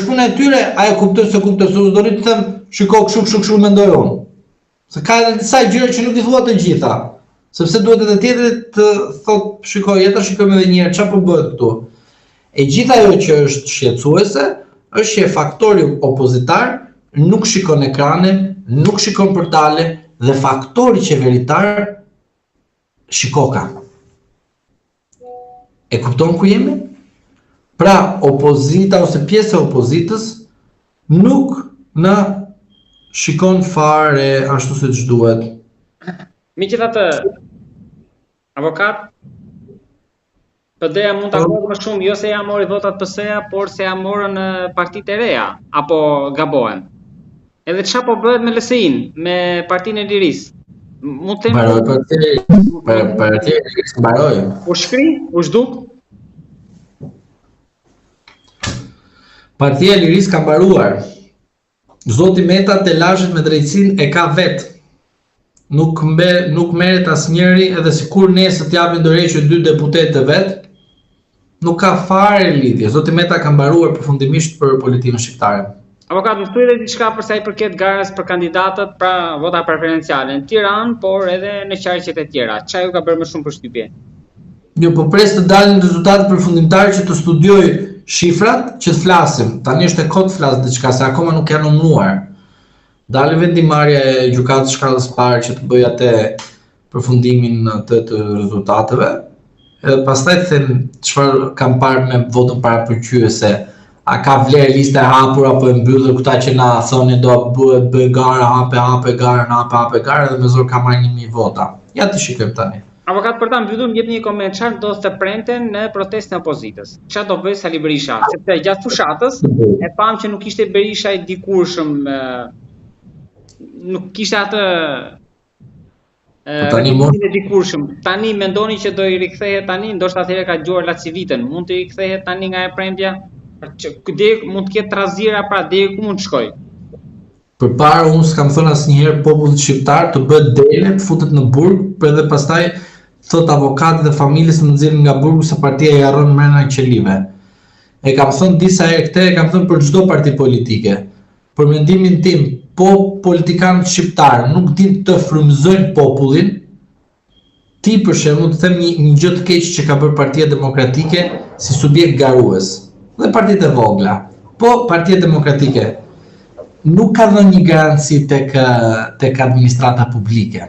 Është puna e tyre, a e kuptoj s'e kuptoj, se s'do të them, shiko kështu kështu kështu mendoj unë. Se ka edhe disa gjëra që nuk i thua të gjitha, sepse duhet edhe tjetri të thotë, shiko, ja ta shikojmë edhe një herë çfarë po bëhet këtu. E gjitha ajo që është shqetësuese është që faktori opozitar nuk shikon ekrane, nuk shikon portale dhe faktori qeveritar shikoka. E kupton ku jemi? Pra, opozita ose pjesë e opozitës nuk na shikon fare ashtu siç duhet. Megjithatë, avokat, PD-ja mund ta po. më shumë, jo se ia mori votat PS-ja, por se ia morën partitë e reja, apo gabohem. Edhe çfarë po bëhet me LSI-n, me Partinë e Lirisë? Mund të them Mbaroi partia, partia e Lirisë mbaroi. U shkri, u zhduk. Partia e Lirisë ka mbaruar. Zoti Meta telashet me drejtësinë e ka vetë. Nuk mbe, nuk merret asnjëri edhe sikur nesër të japin dorëheqje dy deputetë të vet, nuk ka fare lidhje. Zoti Meta ka mbaruar përfundimisht për politikën shqiptare. Avokat, më thuaj edhe diçka për sa i përket garës për kandidatët, pra vota preferenciale në Tiranë, por edhe në qarqet e tjera. Ça ju ka bërë më shumë përshtypje? Jo, po pres të dalin rezultatet përfundimtare që të studioj shifrat që të flasim. Tani është e kotë të flas diçka se akoma nuk janë numëruar. Dali vendimmarrja e gjykatës shkallës parë që të bëjë atë përfundimin të të rezultateve. Edhe pastaj të them çfarë kam parë me votën parapëlqyese, a ka vlerë lista e hapur apo e mbyllur këta që na thonin do bëhet bëj gara, hape hape garën, hape hape garën dhe me zor ka marrë 1000 vota. Ja të shikojmë tani. Avokat për ta mbyllur, më jepni një koment çfarë ndodh të premten në protestën e opozitës. Çfarë do bëjë Sali Berisha? Sepse gjatë fushatës e pamë që nuk ishte Berisha i dikurshëm, nuk kishte atë Po tani mos e dikurshëm. Tani mendoni që do i rikthehet tani, ndoshta atëherë ka dëgjuar LaCivitën. Mund të rikthehet tani nga e premtja? Që deri mund të ketë trazira, pra deri ku mund të shkojë? Përpara unë s'kam thënë asnjëherë popullit shqiptar të bëhet dele, të futet në burg, për edhe pastaj thotë avokatit dhe familjes më nxirrni nga burgu se partia i harron mrena qelive. E kam thënë disa herë këtë, e kam thënë për çdo parti politike. Për mendimin tim, po politikanët shqiptarë nuk dinë të frymëzojnë popullin, Ti për shembull, të them një, një gjë të keqe që ka bërë Partia Demokratike si subjekt garues dhe partitë e vogla. Po Partia Demokratike nuk ka dhënë një garanci tek tek administrata publike.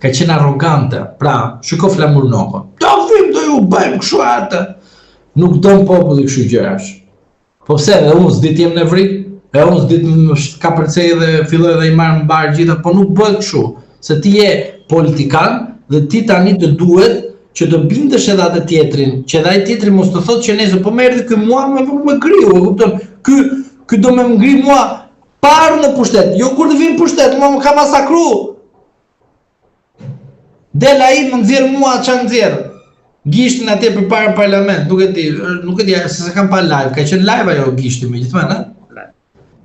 Ka qenë arrogante. Pra, shiko Flamur Nokon. Do vim do ju bëjmë kështu atë. Nuk don populli kështu gjërash. Po pse edhe unë s'di të jem nevrik, e unë s'di të më kapërcej dhe filloj dhe i marr mbarë gjitha, po nuk bëhet kështu, se ti je politikan dhe ti tani të duhet që të bindësh edhe atë tjetrin, që edhe ai tjetri mos të thotë që nesër po më erdhi ky mua, më më, më griu, e kupton? Ky ky do më ngri mua pa ardhur në pushtet, jo kur të vi në pushtet, mua më ka masakru. Del ai më nxjerr mua ça nxjerr. Gishtin atje përpara në parlament, nuk e di, nuk e di se s'e kam pa live, ka qenë live ajo gishti megjithëse, ë?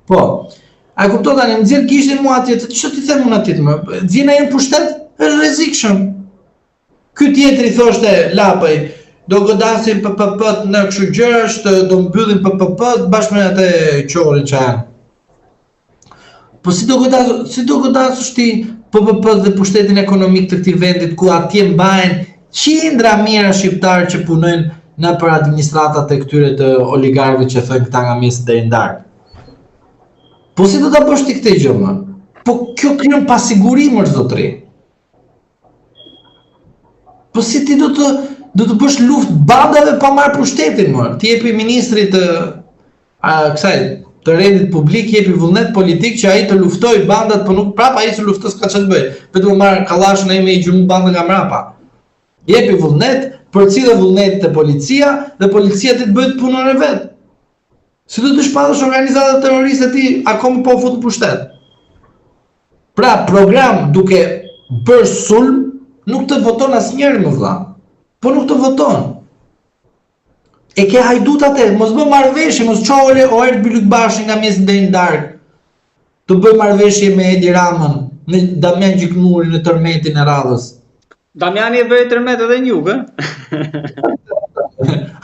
Po. A e kupton tani, më nxjerr gishtin mua atje, ç'të t'i them unë atje më? Vjen ai në pushtet, është rrezikshëm. Ky tjetri thoshte Lapaj, do godasim PPP-t në kështu gjërash, do mbyllim PPP-t bashkë me atë qorrin që janë. Po si do godas, si do godasësh ti PPP dhe pushtetin ekonomik të këtij vendit ku atje mbahen qindra mijëra shqiptarë që punojnë nëpër administratat e këtyre të oligarkëve që thonë këta nga mëngjesi deri në darkë. Po si do ta bësh ti këtë gjë më? Po kjo krijon pasiguri mor zotri. Po si ti do të do të bësh luftë bandave pa marrë pushtetin më? Ti jepi ministrit të A kësaj të rendit publik jepi vullnet politik që ai të luftojë bandat, po nuk prapa ai së luftës ka ç'të bëjë. Vetëm e marr kallashin ai me i gjurmu bandën nga mrapa. Jepi vullnet, përcille vullnetin te policia dhe policia ti të bëjë punën e vet. Si do të shpallësh organizata terroriste ti akoma pa u fut në pushtet? Pra, program duke bërë sulm, nuk të voton asnjëri më vlla. Po nuk të voton. E ke hajdut atë, mos bë marrëveshje, mos ço ole Oerd Bylykbashi nga mëngjesi deri në darkë. Të bëj marrëveshje me Edi Ramën, me Damian Gjiknurin në tërmetin e radhës. Damiani e bëri tërmet edhe në jug, ë?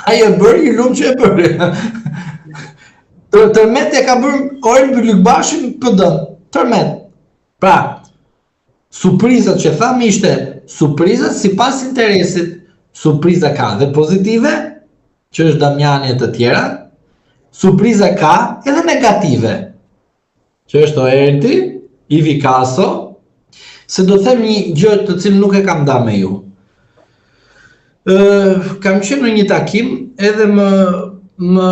Ai e bëri, i lumtë që e bëri. Të, tërmet e ka bërë Oerd Bylykbashin PD. Tërmet. Pra, surprizat që thamë ishte surprizat sipas interesit, surpriza ka dhe pozitive, që është Damiani e të tjera, surpriza ka edhe negative, që është Oerdi, Ivi Kaso, se do them një gjë të cilën nuk e kam nda me ju. Ë, kam qenë në një takim edhe më më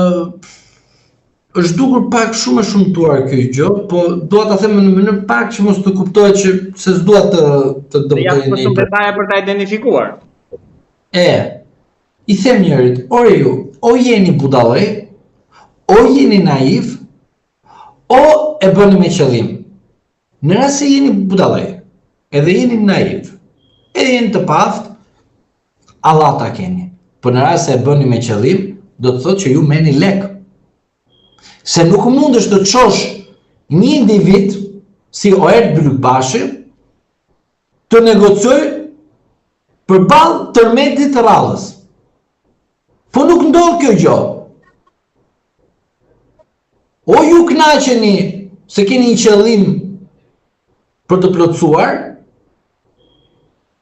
është dukur pak shumë e shëmtuar kjo gjë, po dua ta them në mënyrë pak që mos të kuptohet që se s'dua të të dëmtoj një. Ja, shumë detaje për ta identifikuar. E, i them njërit, ore ju, o jeni budallej, o jeni naiv, O e bëni me qëllim. Në rast se jeni budallej, edhe jeni naiv, edhe jeni të paaftë, Allah ta keni. Po në rast se e bëni me qëllim, do të thotë që ju merrni lek. Se nuk mundesh të çosh një individ si Oerd Bylykbashi të negociojë përballë tërmetit të radhës. Po nuk ndodh kjo gjë. O ju kënaqeni se keni një qëllim për të plotësuar,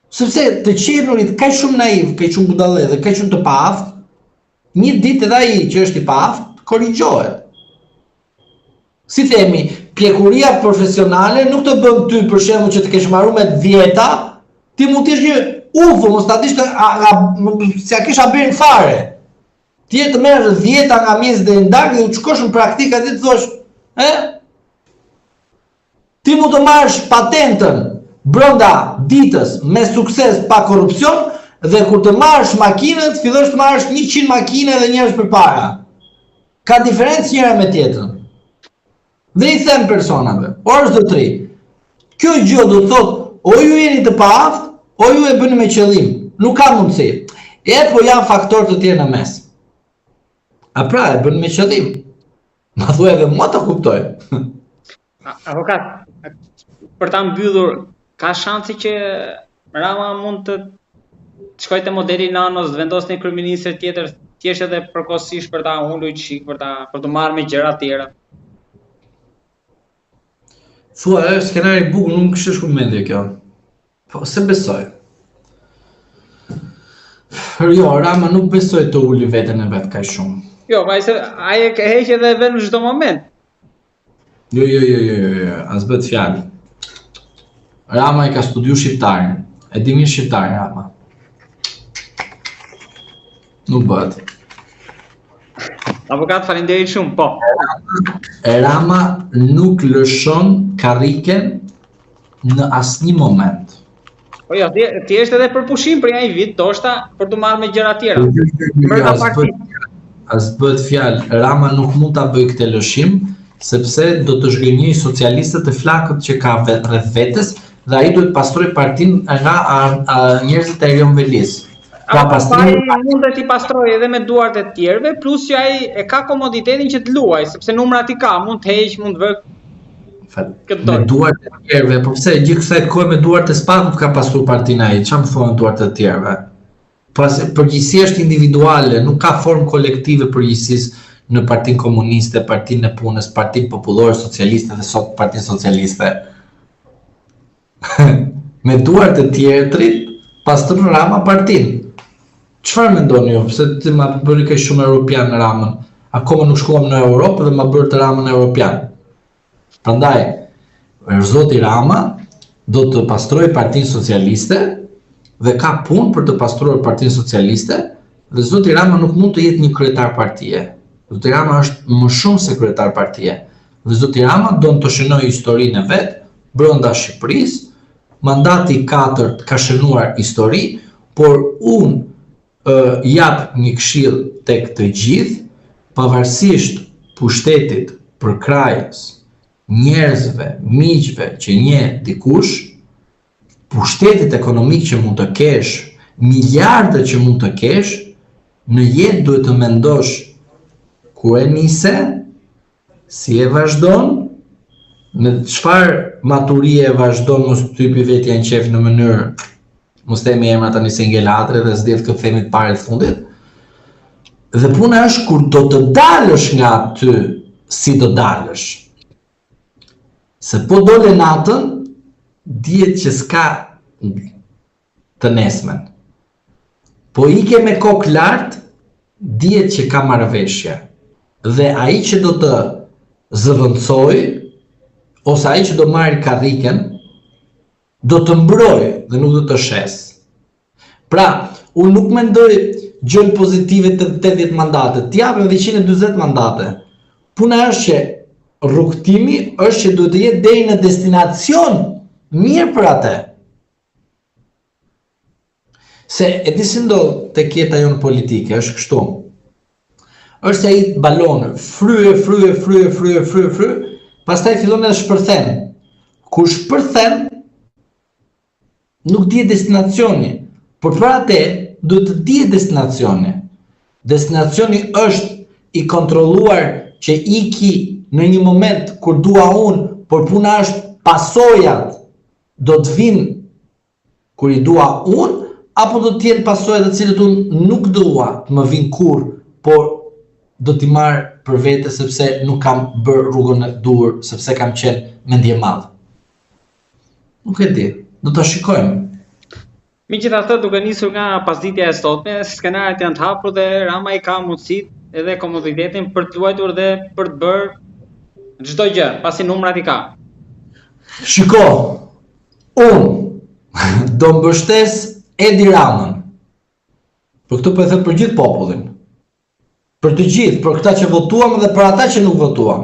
sepse të qenurit kaq shumë naiv, kaq shumë budallë dhe kaq shumë të paaftë, një ditë edhe ai që është i paaftë korrigjohet. Si themi, pjekuria profesionale nuk të bën ty për shembull që të kesh marrë me dhjeta, ti mund të jesh një ufo, mos ta dish të a, a, s'ia kesh haberin fare. Ti e të merr dhjeta nga mëngjesi deri në darkë dhe u shkosh në praktikë aty të thuash, e? Ti mund të marrësh patentën brenda ditës me sukses pa korrupsion dhe kur të marrësh makinën, të fillosh të marrësh 100 makina dhe njerëz përpara. Ka diferencë njëra me tjetrën. Dhe i them personave, or zotri, kjo gjë do të thotë, o ju jeni të paaftë, o ju e bëni me qëllim, nuk ka mundësi. E po janë faktorë të tjerë në mes. A pra, e bëni me qëllim. Ma thuaj edhe mua ta kuptoj. Avokat, për ta mbyllur, ka shanse që Rama mund të shkojë te modeli Nanos, të vendosë një kryeministër tjetër, thjesht edhe përkohësisht për ta ulur çik, për ta për t'u marrë me gjëra të tjera. Thua, është skenar i bukur, nuk më kishte shku mendje kjo. Po, s'e besoj. Jo, Rama nuk besoj të uli veten e vet kaq shumë. Jo, ai se ai e heq edhe vë në çdo moment. Jo, jo, jo, jo, jo, jo, as bëhet fjalë. Rama e ka studiu shqiptarin. E di mirë shqiptarin Rama. Nuk bëhet. Avokat, faleminderit shumë, po. Rama nuk lëshon karriken në asnjë moment. Po jo, thjesht edhe për pushim për një vit, ndoshta për t'u marrë me gjëra tjera. Jo, jo, jo, jo, as bëhet, as bëhet fjalë, Rama nuk mund ta bëjë këtë lëshim, sepse do të zhgënjejë socialistët e flakët që ka rreth vetes dhe ai duhet të pastrojë partinë nga njerëzit e Erion Velisë. Pra pastrimi ai mund të t'i pastrojë edhe me duart e të tjerëve, plus që ai e ka komoditetin që të luajë, sepse numrat i ka, mund të heqë, mund të vërë Fal, me duart e tjerëve, po pse gjithë kësaj kohe me duart e SPAK-ut ka pastruar partinë ai, çfarë më thua me duart e tjerëve? Pas përgjegjësia është individuale, nuk ka formë kolektive përgjegjësisë në Partinë Komuniste, Partinë e Punës, Partinë Popullore Socialiste dhe sot Partinë Socialiste. me duart e tjetrit pastron Rama partinë. Çfarë mendoni ju? Pse ti ma bëri kaq shumë europian Ramën? Akoma nuk shkuam në Europë dhe ma bërë të Ramën europian. Prandaj, zoti Rama do të pastrojë Partinë Socialiste dhe ka punë për të pastruar Partinë Socialiste dhe zoti Rama nuk mund të jetë një kryetar partie. Zoti Rama është më shumë se kryetar partie. Dhe zoti Rama don të shënojë historinë e vet brenda Shqipërisë. Mandati i katërt ka shënuar histori, por unë jap një këshillë tek të gjithë, pavarësisht pushtetit, përkrahjes, njerëzve, miqve që njeh dikush, pushtetit ekonomik që mund të kesh, miliardat që mund të kesh, në jetë duhet të mendosh ku e nise, Si e vazhdon? Në çfarë maturie e vazhdon mos të hypi vetja në qejf në mënyrë mos themi emra tani se ngel hatri dhe s'di të themi të parit fundit. Dhe puna është kur do të dalësh nga aty. si do dalësh. Se po dole natën, dihet që s'ka të nesmen. Po ike me kokë lart, dihet që ka marrëveshje. Dhe ai që do të zëvendësojë, ose ai që do marrë karriken, do të mbrojë dhe nuk do të shesë. Pra, unë nuk mendoj gjën pozitive të 80 mandate, të japim edhe 140 mandate. Puna është që rrugëtimi është që duhet të jetë deri në destinacion mirë për atë. Se e di si ndodh tek jeta jonë politike, është kështu. Është si ai balon, fryje, fryje, fryje, fryje, fryje, fryje, pastaj fillon edhe shpërthen. Kur shpërthen, nuk dihet destinacioni, por për atë duhet të dihet destinacioni. Destinacioni është i kontrolluar që iki në një moment kur dua unë, por puna është pasojat do të vinë kur i dua unë, apo do të jenë pasoja të cilët unë nuk dua të më vinë kurrë, por do t'i marr për vete sepse nuk kam bërë rrugën e duhur, sepse kam qenë mendjemadh. Nuk e di, do ta shikojmë. Megjithatë, duke nisur nga pasditja e sotme, skenarët janë të hapur dhe Rama i ka mundësitë edhe komoditetin për të luajtur dhe për të bërë çdo gjë, pasi numrat i ka. Shiko, unë do mbështes Edi Ramën. Për këtë po e them për gjithë popullin. Për të gjithë, për këta që votuam dhe për ata që nuk votuam.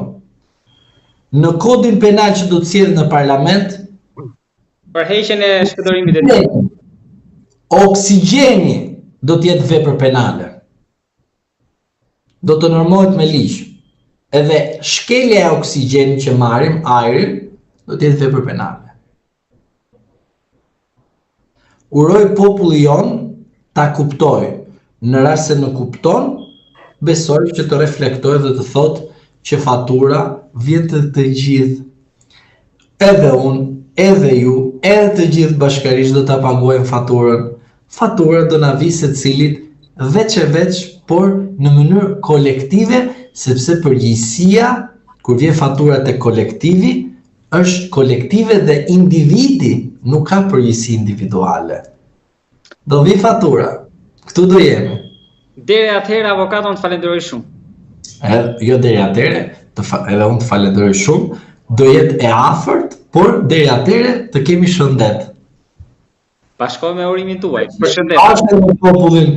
Në kodin penal që do të sjellë në parlament, për heqjen e shpërdorimit të tij. Oksigjeni do të jetë vepër penale. Do të normohet me ligj. Edhe shkelja e oksigjenit që marrim, ajrin, do të jetë vepër penale. Uroj populli jonë ta kuptojë. Në rast se nuk kupton, besoj që të reflektojë dhe të thotë që fatura vjen te të gjithë. Edhe unë, edhe ju, edhe të gjithë bashkarisht do ta paguajmë faturën. Fatura do na vijë secilit veç e veç, por në mënyrë kolektive, sepse përgjegjësia kur vjen fatura te kolektivi, është kolektive dhe individi nuk ka përgjegjësi individuale. Do vijë fatura. Këtu do jemi. Deri atëherë avokat unë të falenderoj shumë. Edhe jo deri atëherë, të fa, edhe unë të falenderoj shumë. Do jetë e afërt, por deri atëherë të kemi shëndet. Bashkohem me urimin tuaj. Përshëndetje. Bashkë me popullin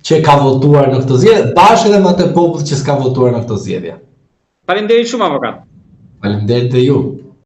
që ka votuar në këto zgjedhje, bashkë edhe me atë popull që s'ka votuar në këto zgjedhje. Faleminderit shumë avokat. Faleminderit dhe ju.